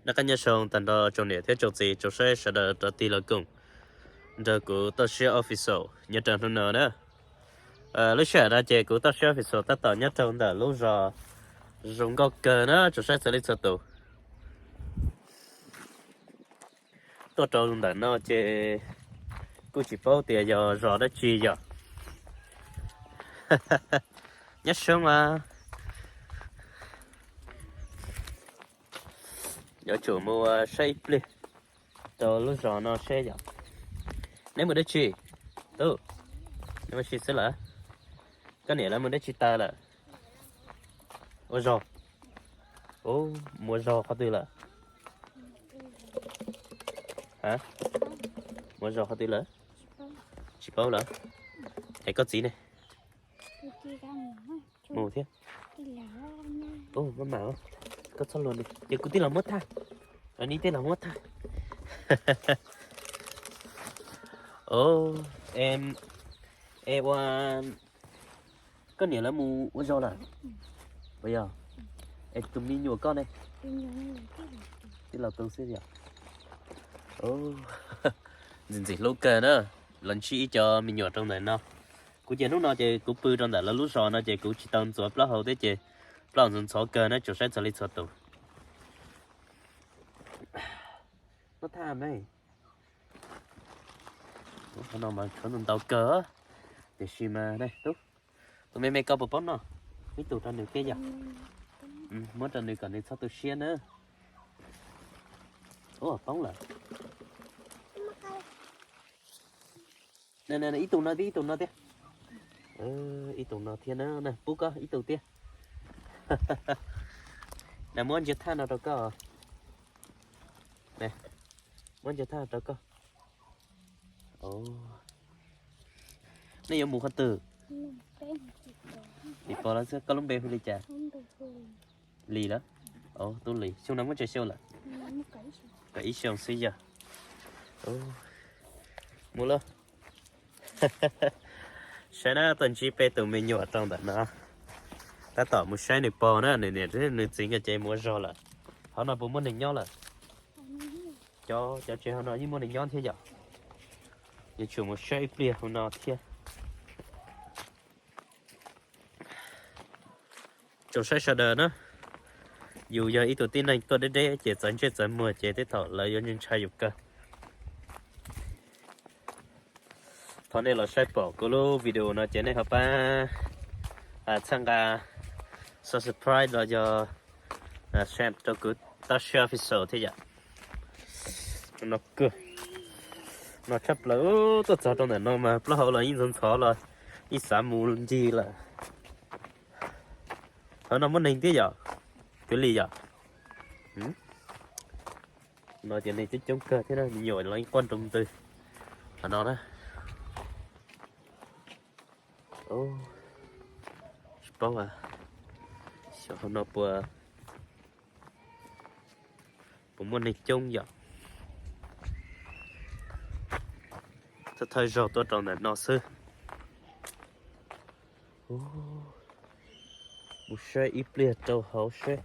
Noj qab nyob zoo tag nrho tsoom niam thiab tsoom txiv tsoom saib sawv daws rov tig los koom nrog kuv Toj Siab Official nyob rau hnub no na. Lub sij hawm no ces kuv Toj Siab Official tab tom nyob rau ntawm lub zos zoo nkauj kawg na tsoom saib txhua leej txhua tus. Tuaj rau ntawm no ces kuj tsis paub tias yog zos dab tsi yom. Nyob zoo mas yuav tsum mus saib ib pliag rau lub zos no seb yom. Neb mus dab tsi? Tub, neb mus si xwb lawm? Koj niam lawv mus dab tsi tas lawm? Ua zog. Mus ua zog qhov twg lawm? Mus ua zog qhov twg lawm? Tsis paub lawm. Es koj txiv ne? Mus thiab. Maj mam, koj txhob luag li ces kuv tij laug muab thaj. Neb tij laug muab thaj. Es ua, koj niam lawv mus ua zog lawm? Ua yog. Es tus me nyuam koj ne? Tij laug tu xwb yom. Ntxim ntxim hlub kawg na, los ntsib ib co me nyuam rau ntawm no. Kuv ces hnub no ces kuv pw rau ntawm lawv lub zos no ces kuv tsis tau ntxuav plaub hau thiab ces plaub hau ntxhov ntxhov kawg na tsoom saib txhua leej txhua tus. Muab thaj me. Qhov no mas tshuav ntau ntau kawg, tiam sis mas tub, tus me me koj puas paub noj? Ib tug rau nws thiab yom. Muab rau nws kom nws txhob tu siab na. Ua poob lawm. Ib tug no thiab, ib tug no thiab. Ib tug no thiab na, pub koj ib tug thiab. Na muab ntsia thaj no rau koj. Muab ntsia thaj rau koj. Nej yuav mus qhov twg? Lim pos lawm xwb, koj lub npe hu li cas? Lis lawm. Tub Lis, xyoo no muaj tsawg xyoo lawm? Kaum ib xyoo xwb yog. Mus lauj. Saib na, tuaj ntsib peb tus me nyuam rau ntawm no. Tab tom mus saib nws pog na, nws niam nws txiv nkawd ces mus ua zog lawm. Qhov no puas muaj neeg nyob lawm? Cov, cov tsev hauv no yeej muaj neeg nyob thiab yom. Yuav tsum mus saib ib pliag hauv no thiab. Tsoom saib sawv daws na, yus yog ib tug tib neeg tuaj deb deb ces txawv ntsej txawv muag ces tej thaum lawv yuav ntshai yus kawg. Thov nej los saib pom kuv lub video no ces nej ho pab txhawb nqa subscribe los yog share rau kuv Toj Siab Official thiab yom. No kawg, no tshaj plaws, tuaj txog rau ntawm no mas plaub hau los yeej ntxhov ntxhov los yeej xav mus ncig lawm. Qhov no muaj neeg thiab yom, kwv Lis yom. No ces neeg coob coob kawg thiab na, me nyuam los yeej quaj nroo ntws. Qhov no na, tsis paub xyov qhov no puas, puas muaj neeg coob yom. Thawj thawj zaug tuaj rau ntawm no xwb. Mus saib ib pliag rau hauv seb.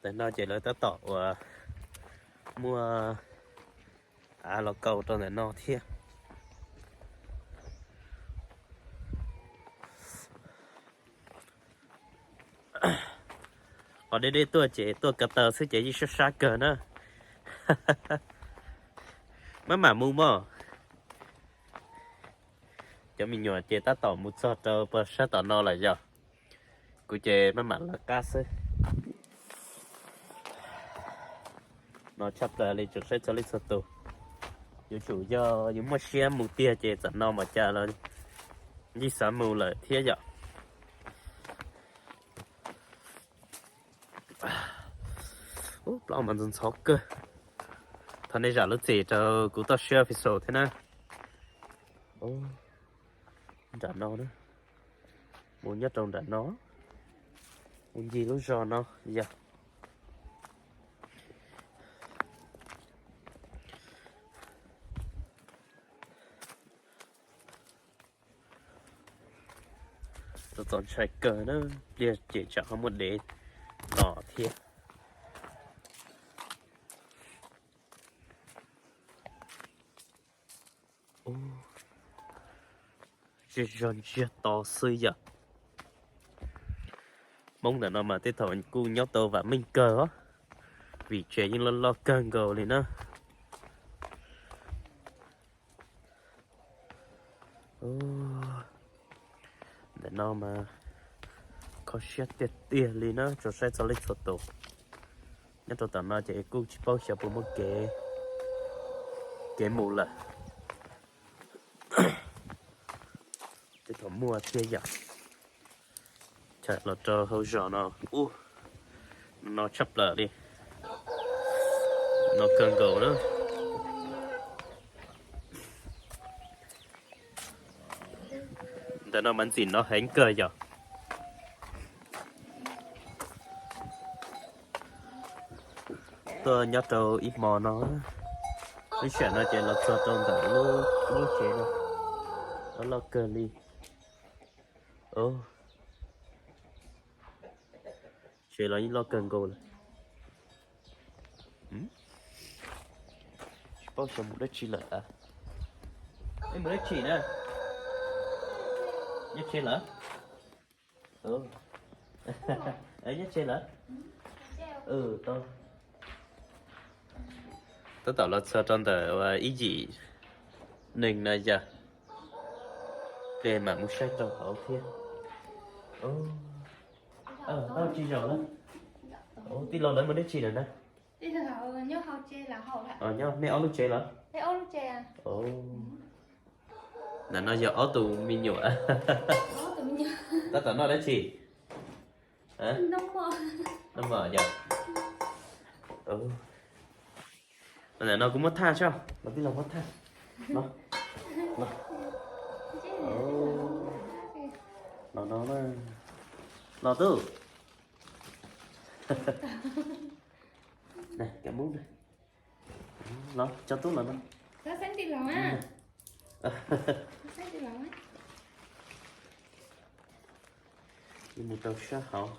Tam no ces lawv tab tom uas muaj av los kaus rau ntawm no thiab. Qhov deb deb tuaj ces tuaj ko taw xwb ces yeej sab sab kawg na. Maj mam mus mog. Cov me nyuam ces tab tom mus txog rau puag sab tom no lawm yog. Kuv ces maj mam lawv qab xwb. No tshaj plaws li tsoom saib txhua leej txhua tus. Yuav tsum yog yus muaj siab mus tiag ces tam no mas cas los yeej xav mus lawm thiab yom. Plaub mas ntxhov ntxhov kawg. Thov nej zam lub txim rau kuv Toj Siab Official thiab na. Nram no, mus nyob rau nram no, mus ncig lub zos no yog. Txom txom ntshai kawg na, pliag ces tsam ho muaj dev los thiab. Zej zog ntsiag to xwb yom. Hmoob ntawm no mas tej thaum kuj nyob tau vam meej kawg os, vim tsev yeej loj loj kawg nkaus li na. Ntawm no mas kho siab tiag tiag li na, tso saib txog leej txhua tus. Nyob rau tom no ces kuj tsis paub xyov puas muaj kev, kev mus lawm. Tej thaum muaj thiab yom. Tsham los rau hauv zos no, ub, no tshaj plaws li, no kawg nkaus na. Ntawm no mas ntxim no heev kawg yom. Tuaj nyob rau ib hmo no, lub sij hawm no ces los txog rau ntawm lub tsev no, loj loj kawg li. Tsev los yeej loj kawg nkaus lawm. Tsis paub xyov mus dab tsi lawm. Mus dab tsi na? Nyob tsev lawm? Nyob tsev lawm? Tab tom los txog rau ntawm ib yim neeg no yog, peb mam mus saib rau hauv thiab. Tsis zaum na. Tij laug lawv mus dab tsi lawm na? Nej ob lub tsev los? Ntawm no yog ob tug me nyuam. Tab tom noj dab tsi? Noj mov yog. Ntawm no kuv muab thaj soj, los tij laug muab thaj. Los no, los tub. Los cov tub los no. Mus rau sab hauv.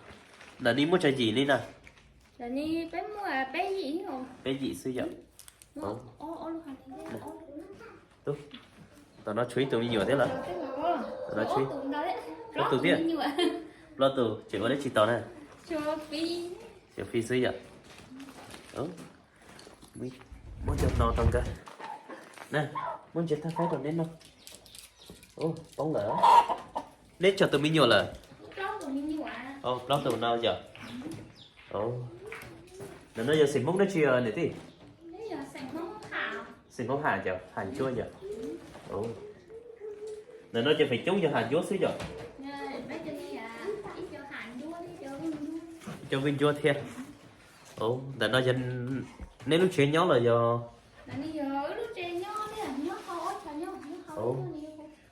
Ntawm no muaj tsawg yim li na? Peb yim xwb yom. Tub, tom no tshuav ib tug me nyuam thiab lawm. Plaub tug thiab. Plaub tug ces ua dab tsi tos na? Xyuas fim xwb yom. Muab cov no rau nkawd. Muab ntsia thaj faib rau neb no. Poob lawm. Neb tsawg tus me nyuam lawm? Plaub tus no yom. Ntawm no yog xeem Hmoob dab tsi niam tij? Xeem Hmoob Ham yom, Ham Ntsuab yom. Ntawm no ces feem coob yog Ham Ntsuab xwb yom. Cov Vwj Ntsuab thiab. Ntawm no yog neb lub tsev nyob los yog?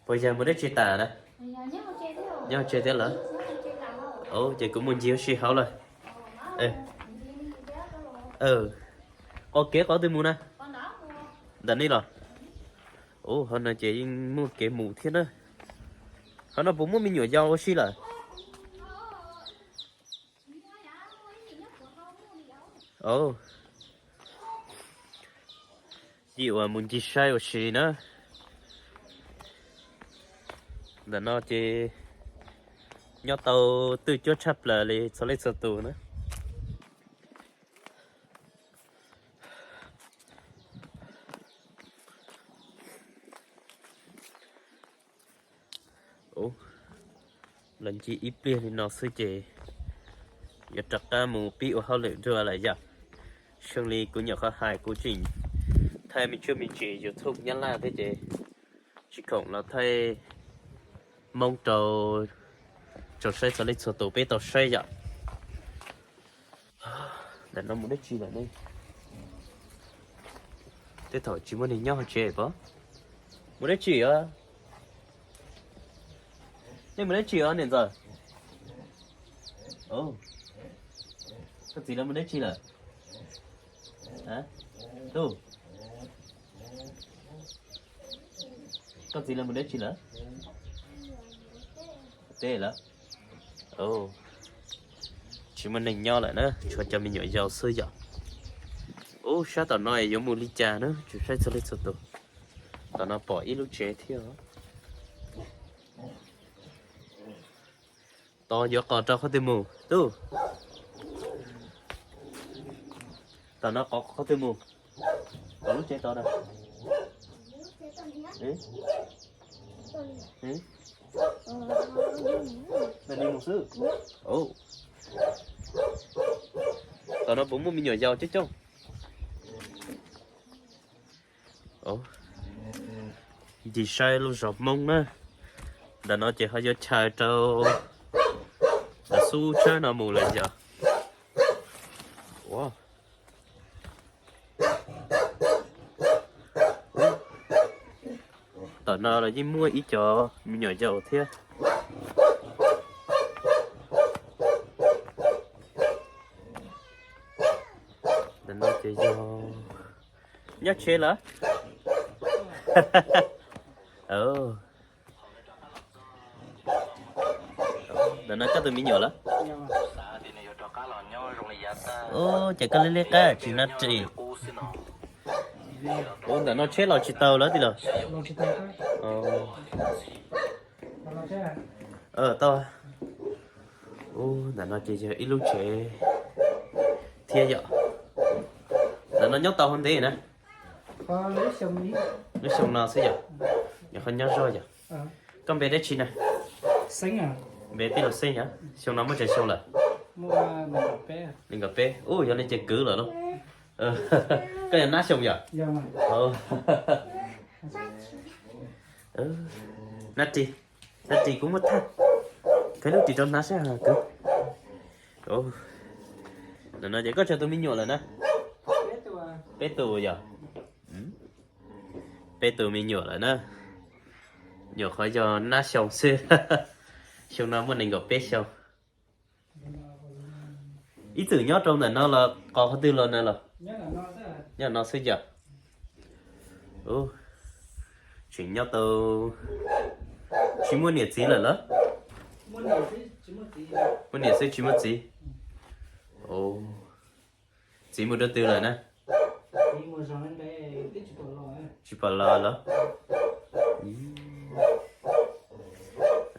Puas yog mus dab tsi tas na? Nyob hauv tsev thiab lawm. Ces kuv mus ncig ua si hauv lawm. Qhov kev qhov twg mus na? Ntawm no los? Ub, hauv no ces yeej muaj kev mus thiab na. Hauv no puas muaj me nyuam yaus ua si lawm? Yim uas mus ncig saib ua si na. Ntawm no ces nyob tau twj cuab tshaj plaws li txhua leej txhua tus na. Los ncig ib pliag li no xwb ces yuav rov qab mus pib ua hauj lwm dua lawm yom. Zoo li kuv nyuam qhuav hais kuv tseem thaij me ntsis YouTube Nyab Laj thiab ces tsis khoom los thaij Hmoob rau tsoom saib txhua leej txhua tus peb tau saib yom. Ntawm no mus dab tsi lawm ne? Tej thaum tsis muaj neeg nyob hauv tsev pom. Mus dab tsi os? Nej mus dab tsi os niam ntxawm? Koj txiv lawv mus dab tsi lawm? Tub, koj txiv lawv mus dab tsi lawm? Teb lawm. Tsis muaj neeg nyob lawm na, tshuav cov me nyuam yaus xwb yom. Ub, sab tom no yuav mus li cas na, tsis saib txog leej txhua tus. Tom no pom ib lub tsev thiab. Tos yuav qos rau qhov twg mus tub? Tom no qos qhov twg mus? Tom lub tsev tod na. Ntawm no mus xwb. Tom no puas muaj me nyuam yaus coob coob? Ncig saib lub zos Hmoob na. Ntawm no ces ho yuav chaws rau ntawm xub tshawb no mus lawm yom. Tom no los yeej muaj ib co me nyuam yaus thiab. Ntawm no ces yog nyob tsev lawm. Ntawm no koj tus me nyuam lawm. Ub, ces koj liab liab qab tsis nab ris. Ub, ntawm no tsheb los tsis tau lawm tij laug? Tau. Ub, ntawm no ces yog ib lub tsev thiab yom. Ntawm no nyob tau hauv ntev na? Lub xyoo no xwb yom. Nyuam qhuav nyob zog yom. Koj npe dab tsi na? Npe tij laug Xeeb yom. Xyoo no muaj tsawg xyoo lawm? Nees nkaum peb. Ub, yog li ces kwv lawm lauj. Koj yog nab xyoo yom? Nab ris, nab ris kuv muab thaj, khaws lub ris rau hnav saib kwv. Ntawm no ces koj tsawg tus me nyuam lawm na? Peb tus yom. Peb tus me nyuam lawm na. Nyuam qhuav yog nab xyoo xwb. Xyoo no muaj nees nkaum peb xyoo. Ib txwm nyob rau ntawm no los qos qhov twg los na los? Nyob no xwb yom. Tseem nyob tau, tsis muaj niam txiv lawm los? Muaj niam xwb tsis muaj txiv. Txiv mus rau twg lawm na? Tsis pom los los?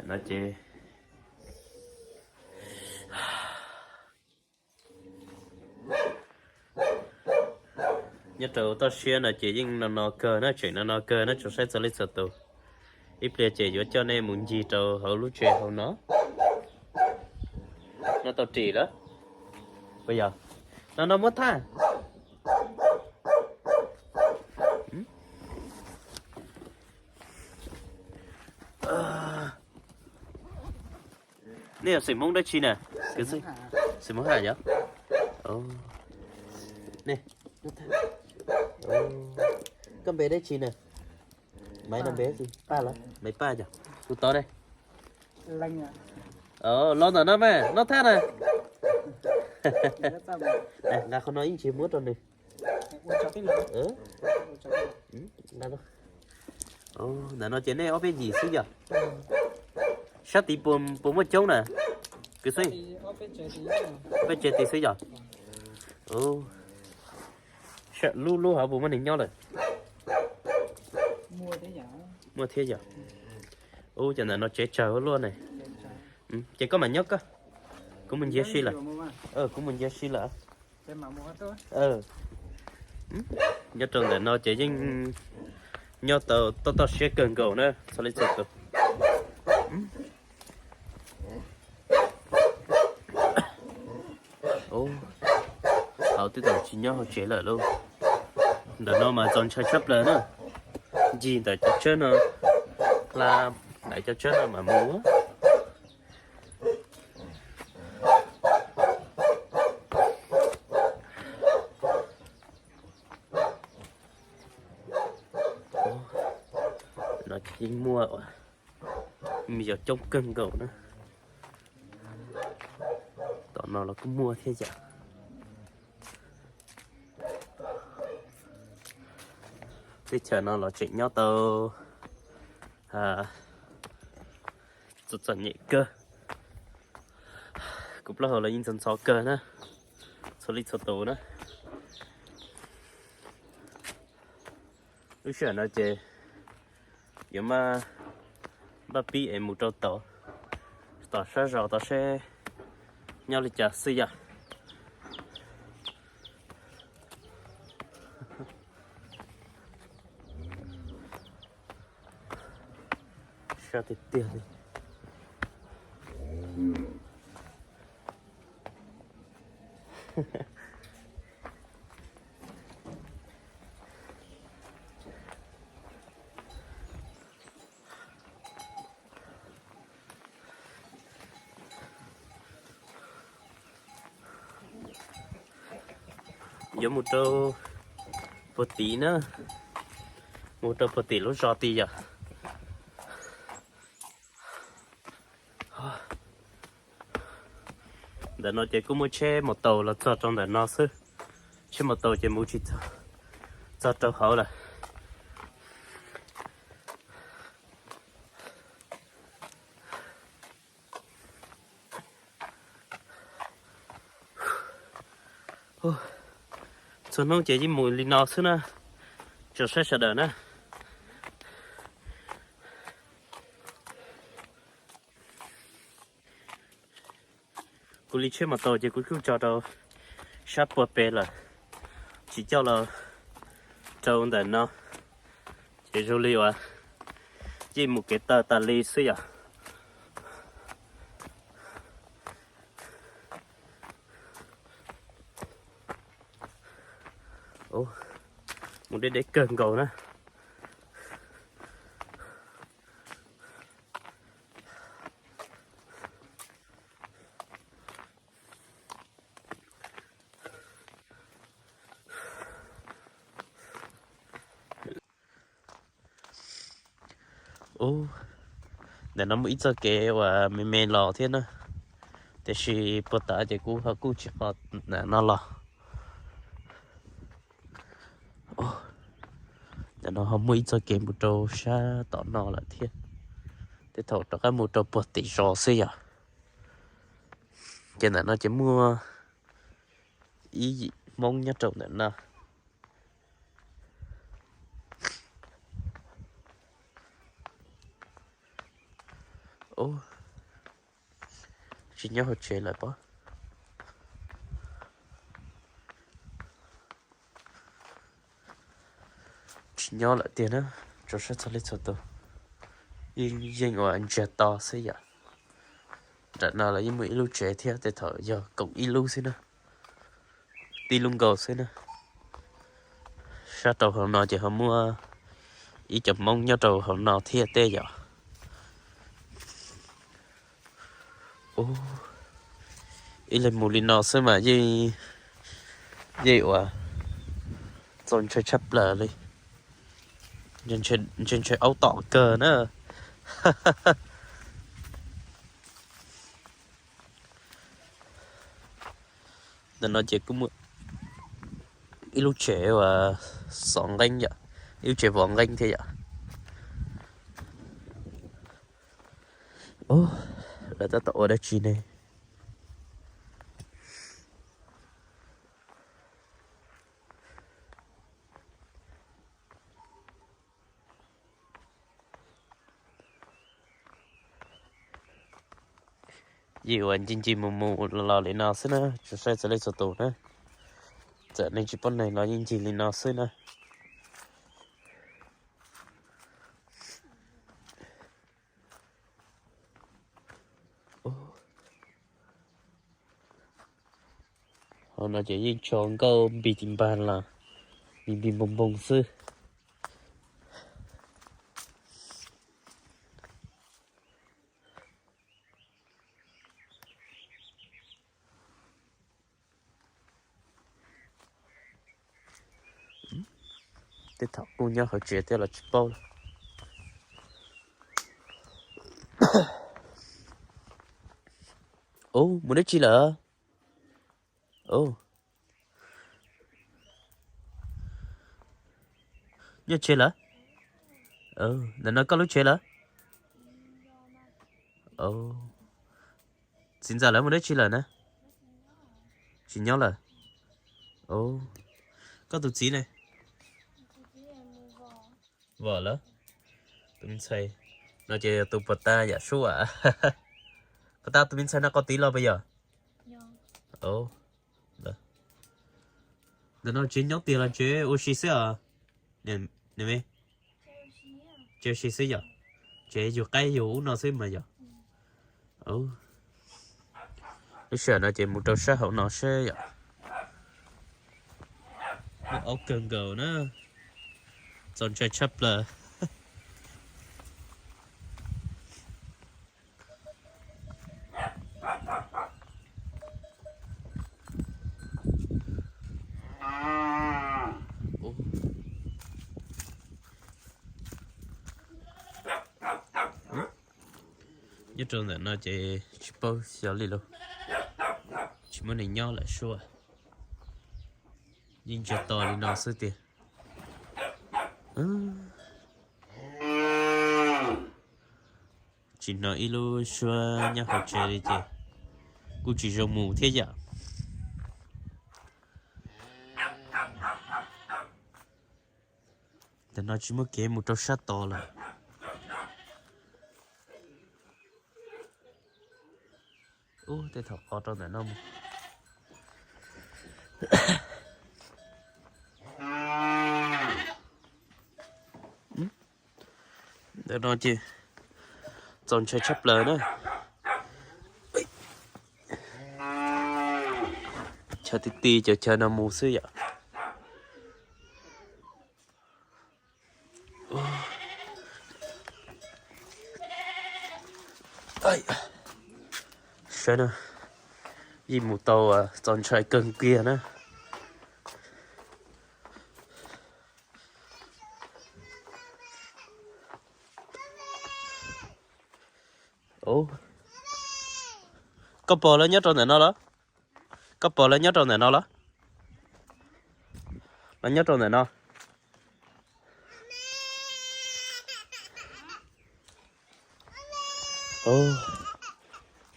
No ces nyob rau toj siab no ces yeej no no kawg na, tseem no no kawg na, tsuas saib txog leej txhua tus. Ib pliag ces yuav coj nej mus ncig rau hauv lub tsev hauv no. No tau ris lawm puas yog? No no muab thaj. Nej yog xeem Hmoob dab tsi na? Xeem Hmoob Ham yog? Koj npe dab tsi na? Maiv no npe dab tsi? Paj los? Maiv Paj yog? Tus tod ne? Los ntawm no mas noj thaj na. Nqa qhov no ib ntsis muab rau nws. Ntawm no ces nej ob peb yim xwb yog? Sab tid puas muaj coob na? Kwv Xeeb, peb tsev tid xwb yog? Lub lub hauv puas muaj neeg nyob lawm? Muaj thiab yog? Ub, cov ntawm no tsev tsawg ua luaj ne. Ces koj mam nyob koj, kuv mus ntsiav si lawm. Kuv mus ntsiav si lawm. Nyob rau ntawm no ces yeej nyob tau toj toj siab kawg nkaus na, txhua leej txhua tus. Hauv twb tsis nyob hauv tsev lawm lauj. Ntawm no mas txaus ntshai tshaj plaws na. Ncig ntawm cov tsheb no, hla ntawm cov tsheb no mas mus. No yeej muaj, me nyuam coob kawg nkaus na. Tom no los kuj muaj thiab yom. Teb chaws no los tseem nyob tau txom txom nyem kawg. Kuv plaub hau los yeej ntxhov ntxhov kawg na, txhua leej txhua tus na. Lub sij hawm no ces yuav maj npaj pib es mus rau tom, tom sab zos tod seb nyob li cas xwb yom. Sab tiag tiag li. Yuav mus rau puag tim na, mus rau puag tim lub zos tid yom. Ntawm no ces kuj muaj tsheb mos taus los txog rau ntawm no xwb, tsheb mos taus ces mus tsis txog rau hauv lawm. Txhua hnub ces yeej mus li no xwb na, tsoom saib sawv daws na. Kuv li tsheb mos taus ces kuv kuj tso rau sab puag pem lawm, tsis coj los rau ntawm no, ces zoo li uas yeej mus kev taw tas li xwb yom. Mus deb deb kawg nkaus na. Ub, ntawm no muaj ib txoj kev uas me me los thiab na, tiam sis puag ta ces kuv ho kuj tsis pom ntawm no los. Ntawm no ho muaj ib txoj kev mus rau sab tom no lawm thiab, tej thaum rov qab mus rau puag tim zos xwb yom. Ces ntawm no ces muaj ib yim Hmoob nyob rau ntawm no. Ub, tsis nyob hauv tsev lawm pob. Tsis nyob lawm tiag na, tso saib txog leej txhua tus. Yeej yeej uas ntsiag to xwb yom. Nram no los yeej muaj ib lub tsev thiab, tej thaum yog koom ib lub xwb na, tib lub nkaus xwb na. Sab rau hauv no ces ho muaj ib co Hmoob nyob rau hauv no thiab tej yom. Ub, ib leeg mus li no xwb mas yeej, yeej uas txaus ntshai tshaj plaws li. Ntshe ntshe aub tom kawg na. Ntawm no ces kuj muaj ib lub tsev uas xov nqeeb yom, ib lub tsev vov nqeeb thiab yom. Lawv tab tom ua dab tsi ne? Yeej uas ncig ncig mus mus los los li no xwb na, tso saib txog leej txhua tus na. Txawm neeg tsis paub neeg los yeej ncig li no xwb na. Hauv no ces yeej tso nkauj npis ti npag los npis npis npoog npoog xwb. Tej thaum kuj nyob hauv tsev thiab los tsis paub. Ub, mus dab tsi lawm? Ub, nyob tsev lawm? Ntawm no koj lub tsev lawm? Txiv ntxawm lawv mus dab tsi lawm na? Tsis nyob lawm. Koj tus txiv ne? Vom lawm. Tus me ntxhais no ces yog tus puag ta yam suab. Puag ta tus me ntxhais no qhov tid los puas yog? Ntawm no tsev nyob tiag los tsev ua si xwb os? Tsev ua si xwb yom? Tsev yug qaib yug ub no xwb mas yom? Lub sij hawm no ces mus rau sab hauv no seb yom. Muaj aub kawg nkaus na. Txaus ntshai tshaj plaws. Nyob rau ntawm no ces tsis paub xyov li lauj. Tsis muaj neeg nyob lawm suab. Yeej ntsia tos li no xwb tiag. Tsis hnov ib lub suab nyob hauv tsev li ces kuj tsis zoo mus thiab yom. Ntawm no tsis muaj kev mus rau sab tod lawm. Ub, tej thaum qhov rau ntawm no mus. Ntawm no ces txaus ntshai tshaj plaws na. Chaw ti ti cov chaw no mus xwb yom. Saib na, yeej mus tau txaus ntshai kawg kiag na. Koj pom lawv nyob rau ntawm no los? Koj pom lawv nyob rau ntawm no los? Lawv nyob rau ntawm no.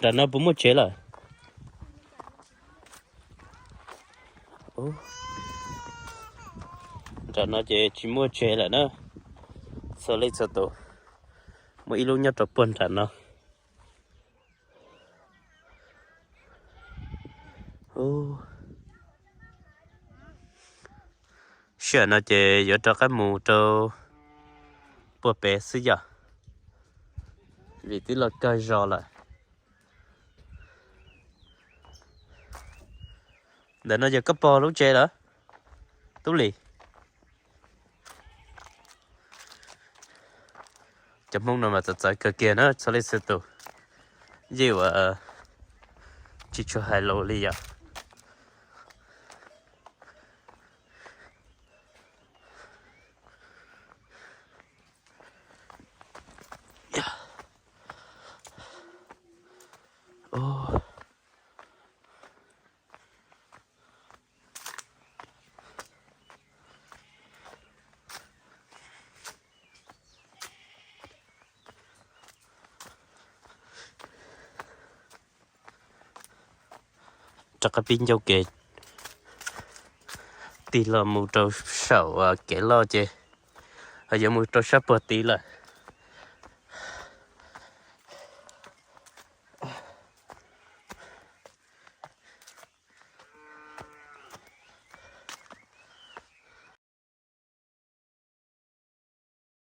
Nram no puas muaj tsev lawm? Nram no ces tsis muaj tsev lawm na. Txhua leej txhua tus, muaj ib lub nyob rau puag nram no. Sij hawm no ces yuav rov qab mus rau puag pem xwb yom, vim twb los kawg zos lawm. Ntawm no yog koj pog lub tsev lawm, Tub Lis? Cov Hmoob no mas txawv txawv kawg kiag na txhua leej txhua tus, yeej ua tsis tshua hais lus li yom. Rov qab pib ncauj kev tig los mus rau saum kev loj ces yuav mus rau sab puag tid lawm.